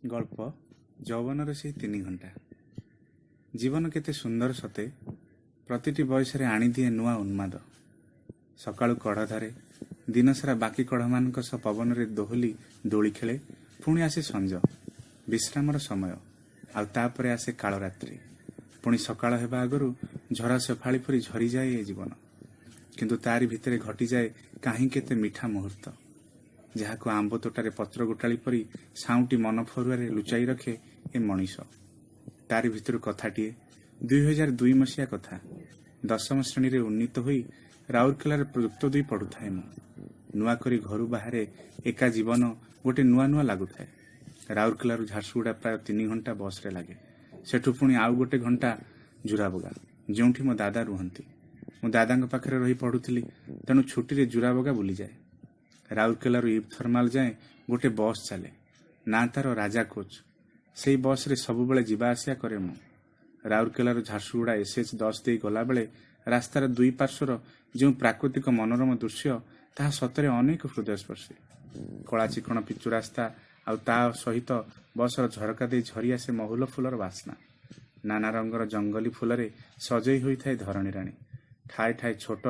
ଗଳ୍ପ ଯୌବନର ସେଇ 3 ଘଣ୍ଟା। ଜୀବନ କେତେ ସୁନ୍ଦର ସତେ! ପ୍ରତିଟି ବୟସରେ ଆଣିଦିଏ ନୂଆ ଉନ୍ମାଦ। ସକାଳୁ କଢ଼ ଧରେ, ଦିନସାରା ବାକି କଢ଼ମାନଙ୍କ ସହ ପବନରେ ଦୋହଲି ଦୋଳି ଖେଳେ। ପୁଣି ଆସେ ସଞ୍ଜ, ବିଶ୍ରାମର ସମୟ। ଆଉ ତାପରେ ଆସେ କାଳରାତ୍ରି। ପୁଣି ସକାଳ ହେବା ଆଗରୁ ଝରା ଶେଫାଳି ପରି ଝରିଯାଏ ଏ ଜୀବନ। କିନ୍ତୁ ତାରି ଭିତରେ ଘଟିଯାଏ କାହିଁ କେତେ ମିଠା ମୁହୂର୍ତ୍ତ, ଯାହାକୁ ଆମ୍ବ ତୋଟାରେ ପତ୍ର ଗୋଟାଳି ପରି ସାଉଁଟି ମନ ଫରୁଆରେ ଲୁଚାଇ ରଖେ ଏ ମଣିଷ। ତାରି ଭିତରୁ କଥାଟିଏ। 2002 ମସିହା କଥା। 10ମ ଶ୍ରେଣୀରେ ଉନ୍ନୀତ ହୋଇ ରାଉରକେଲାରେ ଯୁକ୍ତ ଦୁଇ ପଢୁଥାଏ ମୁଁ। ନୂଆ କରି ଘରୁ ବାହାରେ ଏକା, ଜୀବନ ଗୋଟେ ନୂଆ ନୂଆ ଲାଗୁଥାଏ। ରାଉରକେଲାରୁ ଝାରସୁଗୁଡ଼ା ପ୍ରାୟ 3 ଘଣ୍ଟା ବସ୍ରେ ଲାଗେ। ସେଠୁ ପୁଣି ଆଉ ଗୋଟେ ଘଣ୍ଟା ଜୁରାବଗା, ଯେଉଁଠି ମୋ ଦାଦା ରୁହନ୍ତି। ମୁଁ ଦାଦାଙ୍କ ପାଖରେ ରହି ପଢୁଥିଲି, ତେଣୁ ଛୁଟିରେ ଜୁରାବଗା ବୁଲିଯାଏ। ରାଉରକେଲାରୁ ଇବ୍ ଥର୍ମାଲ ଯାଏଁ ଗୋଟେ ବସ୍ ଚାଲେ, ନାଁ ତାର ରାଜା କୋଚ୍। ସେଇ ବସ୍ରେ ସବୁବେଳେ ଯିବା ଆସିବା କରେ ମୁଁ। ରାଉରକେଲାରୁ ଝାରସୁଗୁଡ଼ା SH 10 ଦେଇ ଗଲାବେଳେ ରାସ୍ତାର ଦୁଇ ପାର୍ଶ୍ୱର ଯେଉଁ ପ୍ରାକୃତିକ ମନୋରମ ଦୃଶ୍ୟ, ତାହା ସତରେ ଅନେକ ହୃଦୟସ୍ପର୍ଶୀ। କଳା ଚିକଣ ପିଚୁ ରାସ୍ତା, ଆଉ ତା ସହିତ ବସର ଝରକା ଦେଇ ଝରି ଆସେ ମହୁଲ ଫୁଲର ବାସ୍ନା। ନାନା ରଙ୍ଗର ଜଙ୍ଗଲୀ ଫୁଲରେ ସଜେଇ ହୋଇଥାଏ ଧରଣୀ ରାଣୀ। ଠାଏ ଠାଏ ଛୋଟ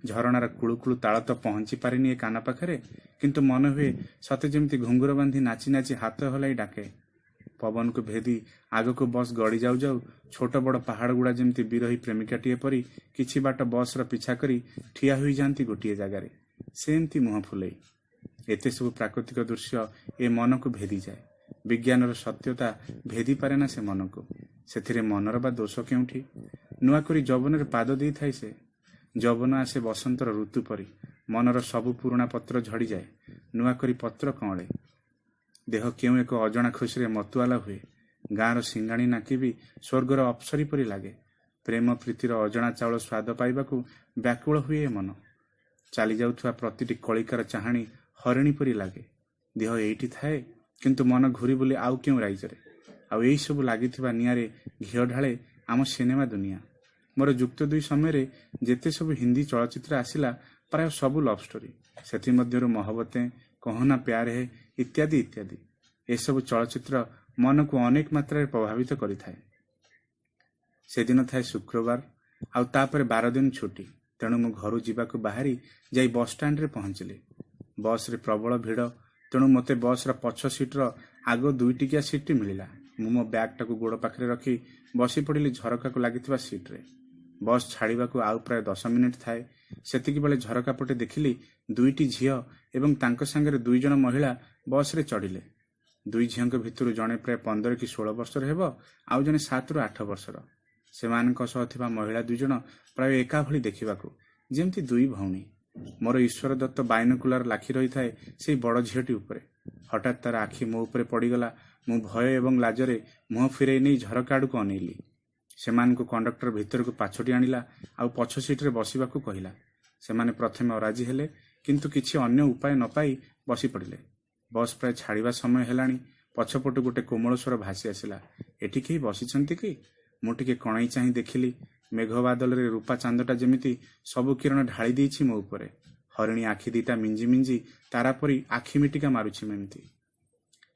ଝରଣାର କୁଳୁକୁଳୁ ତାଳ ତ ପହଞ୍ଚି ପାରେନି ଏ କାନ ପାଖରେ, କିନ୍ତୁ ମନେ ହୁଏ ସତେ ଯେମିତି ଘୁଙ୍ଗୁର ବାନ୍ଧି ନାଚି ନାଚି ହାତ ହଲାଇ ଡାକେ। ପବନକୁ ଭେଦି ଆଗକୁ ବସ୍ ଗଡ଼ି ଯାଉ ଯାଉ ଛୋଟ ବଡ଼ ପାହାଡ଼ ଗୁଡ଼ା ଯେମିତି ବିରହୀ ପ୍ରେମିକାଟିଏ ପରି କିଛି ବାଟ ବସ୍ର ପିଛା କରି ଠିଆ ହୋଇଯାଆନ୍ତି ଗୋଟିଏ ଜାଗାରେ, ସେମିତି ମୁହଁ ଫୁଲେଇ। ଏତେ ସବୁ ପ୍ରାକୃତିକ ଦୃଶ୍ୟ ଏ ମନକୁ ଭେଦିଯାଏ। ବିଜ୍ଞାନର ସତ୍ୟତା ଭେଦି ପାରେ ନା ସେ ମନକୁ। ସେଥିରେ ମନର ବା ଦୋଷ କେଉଁଠି? ନୂଆ କରି ଯୌବନରେ ପାଦ ଦେଇଥାଏ ସେ। ଯୌବନ ଆସେ ବସନ୍ତର ଋତୁ ପରି। ମନର ସବୁ ପୁରୁଣା ପତ୍ର ଝଡ଼ିଯାଏ, ନୂଆ କରି ପତ୍ର କଅଁଳେ। ଦେହ କେଉଁ ଏକ ଅଜଣା ଖୁସିରେ ମତୁଆଲା ହୁଏ। ଗାଁର ସିଙ୍ଗାଣି ନାକି ବି ସ୍ୱର୍ଗର ଅପ୍ସରୀ ପରି ଲାଗେ। ପ୍ରେମ ପ୍ରୀତିର ଅଜଣା ଚାଉଳ ସ୍ୱାଦ ପାଇବାକୁ ବ୍ୟାକୁଳ ହୁଏ ଏ ମନ। ଚାଲି ଯାଉଥିବା ପ୍ରତିଟି କଳିକାର ଚାହାଣୀ ହରିଣୀ ପରି ଲାଗେ। ଦେହ ଏଇଠି ଥାଏ, କିନ୍ତୁ ମନ ଘୁରି ବୁଲେ ଆଉ କେଉଁ ରାଇଜରେ। ଆଉ ଏଇସବୁ ଲାଗିଥିବା ନିଆଁରେ ଘିଅ ଢାଳେ ଆମ ସିନେମା ଦୁନିଆ। ମୋର ଯୁକ୍ତ ଦୁଇ ସମୟରେ ଯେତେ ସବୁ ହିନ୍ଦୀ ଚଳଚ୍ଚିତ୍ର ଆସିଲା, ପ୍ରାୟ ସବୁ ଲଭ୍ ଷ୍ଟୋରି। ସେଥିମଧ୍ୟରୁ ମହବତେ, କହୋ ନା ପ୍ୟାର ହେ ଇତ୍ୟାଦି ଇତ୍ୟାଦି। ଏସବୁ ଚଳଚ୍ଚିତ୍ର ମନକୁ ଅନେକ ମାତ୍ରାରେ ପ୍ରଭାବିତ କରିଥାଏ। ସେଦିନ ଥାଏ ଶୁକ୍ରବାର, ଆଉ ତାପରେ 12 ଦିନ ଛୁଟି। ତେଣୁ ମୁଁ ଘରୁ ଯିବାକୁ ବାହାରି ଯାଇ ବସଷ୍ଟାଣ୍ଡରେ ପହଞ୍ଚିଲି। ବସ୍ରେ ପ୍ରବଳ ଭିଡ଼, ତେଣୁ ମୋତେ ବସ୍ର ପଛ ସିଟ୍ର ଆଗ ଦୁଇଟିକିଆ ସିଟ୍ଟି ମିଳିଲା। ମୁଁ ମୋ ବ୍ୟାଗ୍ଟାକୁ ଗୋଡ଼ ପାଖରେ ରଖି ବସି ପଡ଼ିଲି ଝରକାକୁ ଲାଗିଥିବା ସିଟ୍ରେ। ବସ୍ ଛାଡ଼ିବାକୁ ଆଉ ପ୍ରାୟ 10 ମିନିଟ୍ ଥାଏ, ସେତିକି ବେଳେ ଝରକା ପଟେ ଦେଖିଲି ଦୁଇଟି ଝିଅ ଏବଂ ତାଙ୍କ ସାଙ୍ଗରେ ଦୁଇ ଜଣ ମହିଳା ବସ୍ରେ ଚଢ଼ିଲେ। ଦୁଇ ଝିଅଙ୍କ ଭିତରୁ ଜଣେ ପ୍ରାୟ 15 କି 16 ବର୍ଷର ହେବ, ଆଉ ଜଣେ 7ରୁ 8 ବର୍ଷର। ସେମାନଙ୍କ ସହ ଥିବା ମହିଳା ଦୁଇ ଜଣ ପ୍ରାୟ ଏକା ଭଳି ଦେଖିବାକୁ, ଯେମିତି ଦୁଇ ଭଉଣୀ। ମୋର ଈଶ୍ୱର ଦତ୍ତ ବାଇନୋକୁଲାର ଲାଖି ରହିଥାଏ ସେଇ ବଡ଼ ଝିଅଟି ଉପରେ। ହଠାତ୍ ତାର ଆଖି ମୋ ଉପରେ ପଡ଼ିଗଲା। ମୁଁ ଭୟ ଏବଂ ଲାଜରେ ମୁହଁ ଫେରାଇ ନେଇ ଝରକା ଆଡ଼କୁ ଅନେଇଲି। ସେମାନଙ୍କୁ କଣ୍ଡକ୍ଟର ଭିତରକୁ ପାଛୋଟି ଆଣିଲା ଆଉ ପଛ ସିଟ୍ରେ ବସିବାକୁ କହିଲା। ସେମାନେ ପ୍ରଥମେ ଅରାଜି ହେଲେ, କିନ୍ତୁ କିଛି ଅନ୍ୟ ଉପାୟ ନ ପାଇ ବସି ପଡ଼ିଲେ। ବସ୍ ପ୍ରାୟ ଛାଡ଼ିବା ସମୟ ହେଲାଣି। ପଛପଟୁ ଗୋଟେ କୋମଳ ସ୍ୱର ଭାସି ଆସିଲା, "ଏଠି କେହି ବସିଛନ୍ତି କି?" ମୁଁ ଟିକେ କଣେଇ ଚାହିଁ ଦେଖିଲି, ମେଘ ବାଦଲରେ ରୂପା ଚାନ୍ଦଟା ଯେମିତି ସବୁ କିରଣ ଢାଳି ଦେଇଛି ମୋ ଉପରେ। ହରିଣୀ ଆଖି ଦିଟା ମିଞ୍ଜି ମିଞ୍ଜି ତାରା ପରି ଆଖି ମିଟିକା ମାରୁଛି ଏମିତି।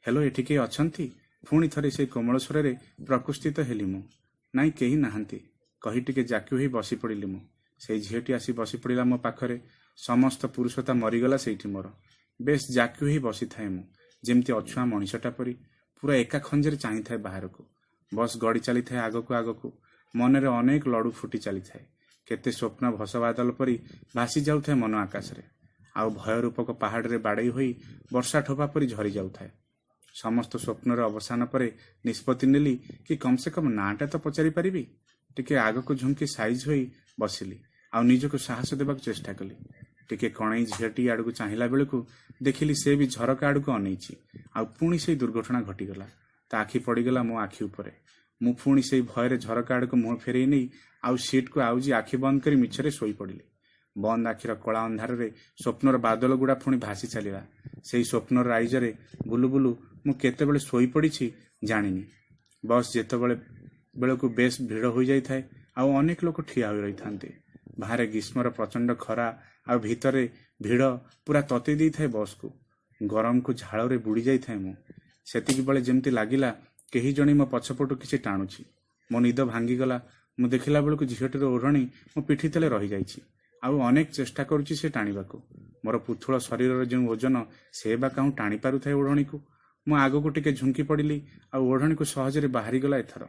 "ହ୍ୟାଲୋ, ଏଠି କେହି ଅଛନ୍ତି?" ପୁଣି ଥରେ ସେଇ କୋମଳ ସ୍ୱରରେ ପ୍ରକୃତିସ୍ଥ ହେଲି ମୁଁ। "ନାଇଁ, କେହି ନାହାନ୍ତି," କହି ଟିକେ ଜାକି ହୋଇ ବସି ପଡ଼ିଲି ମୁଁ। ସେଇ ଝିଅଟି ଆସି ବସି ପଡ଼ିଲା ମୋ ପାଖରେ। ସମସ୍ତ ପୁରୁଷତା ମରିଗଲା ସେଇଠି ମୋର। ବେଶ ଜାକି ହୋଇ ବସିଥାଏ ମୁଁ, ଯେମିତି ଅଛୁଆଁ ମଣିଷଟା ପରି। ପୁରା ଏକା ଖଞ୍ଜରେ ଚାହିଁଥାଏ ବାହାରକୁ। ବସ୍ ଗଡ଼ି ଚାଲିଥାଏ ଆଗକୁ ଆଗକୁ। ମନରେ ଅନେକ ଲଡୁ ଫୁଟି ଚାଲିଥାଏ। କେତେ ସ୍ୱପ୍ନ ଭସବାଦଲ ପରି ଭାସି ଯାଉଥାଏ ମନ ଆକାଶରେ, ଆଉ ଭୟ ରୂପକ ପାହାଡ଼ରେ ବାଡ଼େଇ ହୋଇ ବର୍ଷା ଠୋପା ପରି ଝରି ଯାଉଥାଏ। ସମସ୍ତ ସ୍ୱପ୍ନର ଅବସାନ ପରେ ନିଷ୍ପତ୍ତି ନେଲି କି କମ୍ ସେ କମ୍ ନାଁଟା ତ ପଚାରି ପାରିବି। ଟିକେ ଆଗକୁ ଝୁଙ୍କି ସାଇଜ୍ ହୋଇ ବସିଲି ଆଉ ନିଜକୁ ସାହସ ଦେବାକୁ ଚେଷ୍ଟା କଲି। ଟିକେ କଣେଇ ଝିଅଟି ଆଡ଼କୁ ଚାହିଁଲା ବେଳକୁ ଦେଖିଲି ସେ ବି ଝରକା ଆଡ଼କୁ ଅନେଇଛି। ଆଉ ପୁଣି ସେଇ ଦୁର୍ଘଟଣା ଘଟିଗଲା। ତା ଆଖି ପଡ଼ିଗଲା ମୋ ଆଖି ଉପରେ। ମୁଁ ପୁଣି ସେଇ ଭୟରେ ଝରକା ଆଡ଼କୁ ମୁହଁ ଫେରେଇ ନେଇ ଆଉ ସିଟ୍କୁ ଆଉଜି ଆଖି ବନ୍ଦ କରି ମିଛରେ ଶୋଇପଡ଼ିଲି। ବନ୍ଦ ଆଖିର କଳା ଅନ୍ଧାରରେ ସ୍ୱପ୍ନର ବାଦଲ ଗୁଡ଼ା ପୁଣି ଭାସି ଚାଲିଲା। ସେଇ ସ୍ୱପ୍ନର ରାଇଜରେ ବୁଲୁ ବୁଲୁ ମୁଁ କେତେବେଳେ ଶୋଇପଡ଼ିଛି ଜାଣିନି। ବସ୍ ଯେତେବେଳେ ବେଳକୁ ବେଶ ଭିଡ଼ ହୋଇଯାଇଥାଏ ଆଉ ଅନେକ ଲୋକ ଠିଆ ହୋଇ ରହିଥାନ୍ତି। ବାହାରେ ଗ୍ରୀଷ୍ମର ପ୍ରଚଣ୍ଡ ଖରା ଆଉ ଭିତରେ ଭିଡ଼ ପୁରା ତତେଇ ଦେଇଥାଏ ବସ୍କୁ। ଗରମକୁ ଝାଳରେ ବୁଡ଼ି ଯାଇଥାଏ ମୁଁ। ସେତିକିବେଳେ ଯେମିତି ଲାଗିଲା କେହି ଜଣେ ମୋ ପଛପଟୁ କିଛି ଟାଣୁଛି। ମୋ ନିଦ ଭାଙ୍ଗିଗଲା। ମୁଁ ଦେଖିଲା ବେଳକୁ ଝିଅଟିର ଓଢ଼ଣୀ ମୋ ପିଠି ତଳେ ରହିଯାଇଛି, ଆଉ ଅନେକ ଚେଷ୍ଟା କରୁଛି ସେ ଟାଣିବାକୁ। ମୋର ପୃଥୁଳ ଶରୀରର ଯେଉଁ ଓଜନ, ସେ ବା କାହୁଁ ଟାଣି ପାରୁଥାଏ ଓଢ଼ଣୀକୁ? ମୁଁ ଆଗକୁ ଟିକେ ଝୁଙ୍କି ପଡ଼ିଲି ଆଉ ଓଢ଼ଣୀକୁ ସହଜରେ ବାହାରିଗଲା ଏଥର।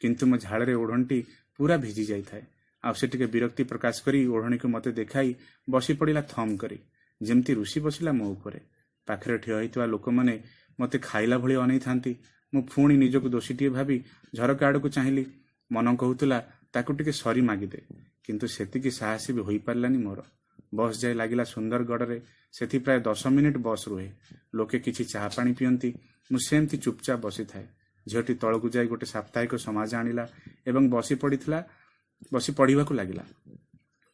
କିନ୍ତୁ ମୋ ଝାଳରେ ଓଢ଼ଣୀଟି ପୁରା ଭିଜି ଯାଇଥାଏ। ଆଉ ସେ ଟିକେ ବିରକ୍ତି ପ୍ରକାଶ କରି ଓଢ଼ଣୀକୁ ମୋତେ ଦେଖାଇ ବସି ପଡ଼ିଲା ଥମ୍ କରି, ଯେମିତି ରୁଷି ବସିଲା ମୋ ଉପରେ। ପାଖରେ ଠିଆ ହୋଇଥିବା ଲୋକମାନେ ମୋତେ ଖାଇଲା ଭଳି ଅନେଇଥାନ୍ତି। ମୁଁ ପୁଣି ନିଜକୁ ଦୋଷୀଟିଏ ଭାବି ଝରକା ଆଡ଼କୁ ଚାହିଁଲି। ମନ କହୁଥିଲା ତାକୁ ଟିକେ ସରି ମାଗିଦେ, କିନ୍ତୁ ସେତିକି ସାହସୀ ବି ହୋଇପାରିଲାନି ମୋର। ବସ୍ ଯାଇ ଲାଗିଲା ସୁନ୍ଦରଗଡ଼ରେ। ସେଠି ପ୍ରାୟ 10 ମିନିଟ୍ ବସ୍ ରୁହେ। ଲୋକେ କିଛି ଚାହା ପାଣି ପିଅନ୍ତି। ମୁଁ ସେମିତି ଚୁପଚାପ ବସିଥାଏ। ଝିଅଟି ତଳକୁ ଯାଇ ଗୋଟେ ସାପ୍ତାହିକ ସମାଜ ଆଣିଲା ଏବଂ ବସି ପଡ଼ିଥିଲା, ବସି ପଢ଼ିବାକୁ ଲାଗିଲା।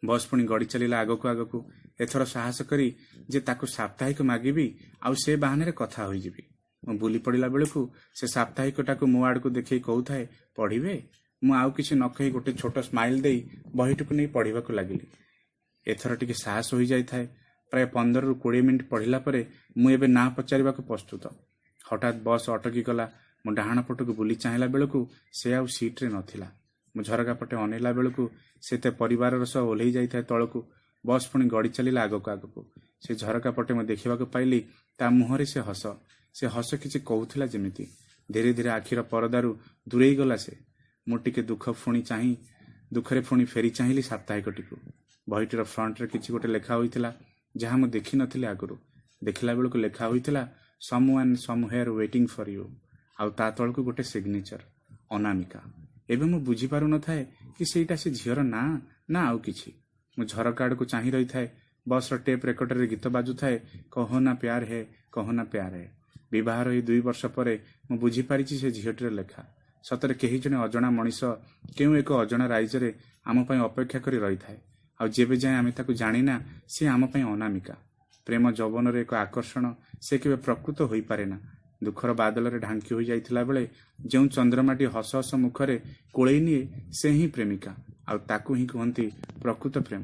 ବସ୍ ପୁଣି ଗଡ଼ି ଚାଲିଲା ଆଗକୁ ଆଗକୁ। ଏଥର ସାହସ କରି ଯେ ତାକୁ ସାପ୍ତାହିକ ମାଗିବି ଆଉ ସେ ବାହାନାରେ କଥା ହୋଇଯିବି। ମୁଁ ବୁଲି ପଡ଼ିଲା ବେଳକୁ ସେ ସାପ୍ତାହିକଟାକୁ ମୋ ଆଡ଼କୁ ଦେଖେଇ କହୁଥାଏ, "ପଢ଼ିବେ?" ମୁଁ ଆଉ କିଛି ନ କହି ଗୋଟେ ଛୋଟ ସ୍ମାଇଲ୍ ଦେଇ ବହିଟିକୁ ନେଇ ପଢ଼ିବାକୁ ଲାଗିଲି। ଏଥର ଟିକେ ସାହସ ହୋଇଯାଇଥାଏ। ପ୍ରାୟ 15ରୁ 20 ମିନିଟ୍ ପଢ଼ିଲା ପରେ ମୁଁ ଏବେ ନାଁ ପଚାରିବାକୁ ପ୍ରସ୍ତୁତ। ହଠାତ୍ ବସ୍ ଅଟକି ଗଲା। ମୁଁ ଡାହାଣ ପଟକୁ ବୁଲି ଚାହିଁଲା ବେଳକୁ ସେ ଆଉ ସିଟ୍ରେ ନଥିଲା। ମୁଁ ଝରକା ପଟେ ଅନେଇଲା ବେଳକୁ ସେ ତା ପରିବାରର ସହ ଓହ୍ଲେଇ ଯାଇଥାଏ ତଳକୁ। ବସ୍ ପୁଣି ଗଡ଼ି ଚାଲିଲା ଆଗକୁ ଆଗକୁ। ସେ ଝରକା ପଟେ ମୁଁ ଦେଖିବାକୁ ପାଇଲି ତା ମୁହଁରେ ସେ ହସ। ସେ ହସ କିଛି କହୁଥିଲା ଯେମିତି। ଧୀରେ ଧୀରେ ଆଖିର ପରଦାରୁ ଦୂରେଇ ଗଲା ସେ। ମୁଁ ଟିକେ ଦୁଃଖରେ ପୁଣି ଫେରି ଚାହିଁଲି ସାପ୍ତାହିକଟିକୁ। ବହିଟିର ଫ୍ରଣ୍ଟରେ କିଛି ଗୋଟେ ଲେଖା ହୋଇଥିଲା, ଯାହା ମୁଁ ଦେଖିନଥିଲି ଆଗରୁ। ଦେଖିଲା ବେଳକୁ ଲେଖା ହୋଇଥିଲା, "Someone somewhere waiting for you", ଆଉ ତା ତଳକୁ ଗୋଟେ ସିଗ୍ନେଚର, ଅନାମିକା। ଏବେ ମୁଁ ବୁଝିପାରୁନଥାଏ କି ସେଇଟା ସେ ଝିଅର ନାଁ ନା ଆଉ କିଛି। ମୁଁ ଝରକା ଆଡ଼କୁ ଚାହିଁ ରହିଥାଏ। ବସ୍ର ଟେପ୍ ରେକର୍ଡରରେ ଗୀତ ବାଜୁଥାଏ, "କହୋ ନା ପ୍ୟାର ହେ, କହୋ ନା ପ୍ୟାର ହେ"। ବିବାହର ଏଇ 2 ବର୍ଷ ପରେ ମୁଁ ବୁଝିପାରିଛି ସେ ଝିଅଟିର ଲେଖା। ସତରେ କେହି ଜଣେ ଅଜଣା ମଣିଷ କେଉଁ ଏକ ଅଜଣା ରାଇଜରେ ଆମ ପାଇଁ ଅପେକ୍ଷା କରି ରହିଥାଏ, ଆଉ ଯେବେ ଯାଏଁ ଆମେ ତାକୁ ଜାଣିନା, ସେ ଆମ ପାଇଁ ଅନାମିକା। ପ୍ରେମ ଯୌବନରେ ଏକ ଆକର୍ଷଣ, ସେ କେବେ ପ୍ରକୃତ ହୋଇପାରେ ନା। ଦୁଃଖର ବାଦଲରେ ଢାଙ୍କି ହୋଇଯାଇଥିଲା ବେଳେ ଯେଉଁ ଚନ୍ଦ୍ରମାଟି ହସ ହସ ମୁଖରେ କୋଳେଇ ନିଏ, ସେ ହିଁ ପ୍ରେମିକା, ଆଉ ତାକୁ ହିଁ କୁହନ୍ତି ପ୍ରକୃତ ପ୍ରେମ।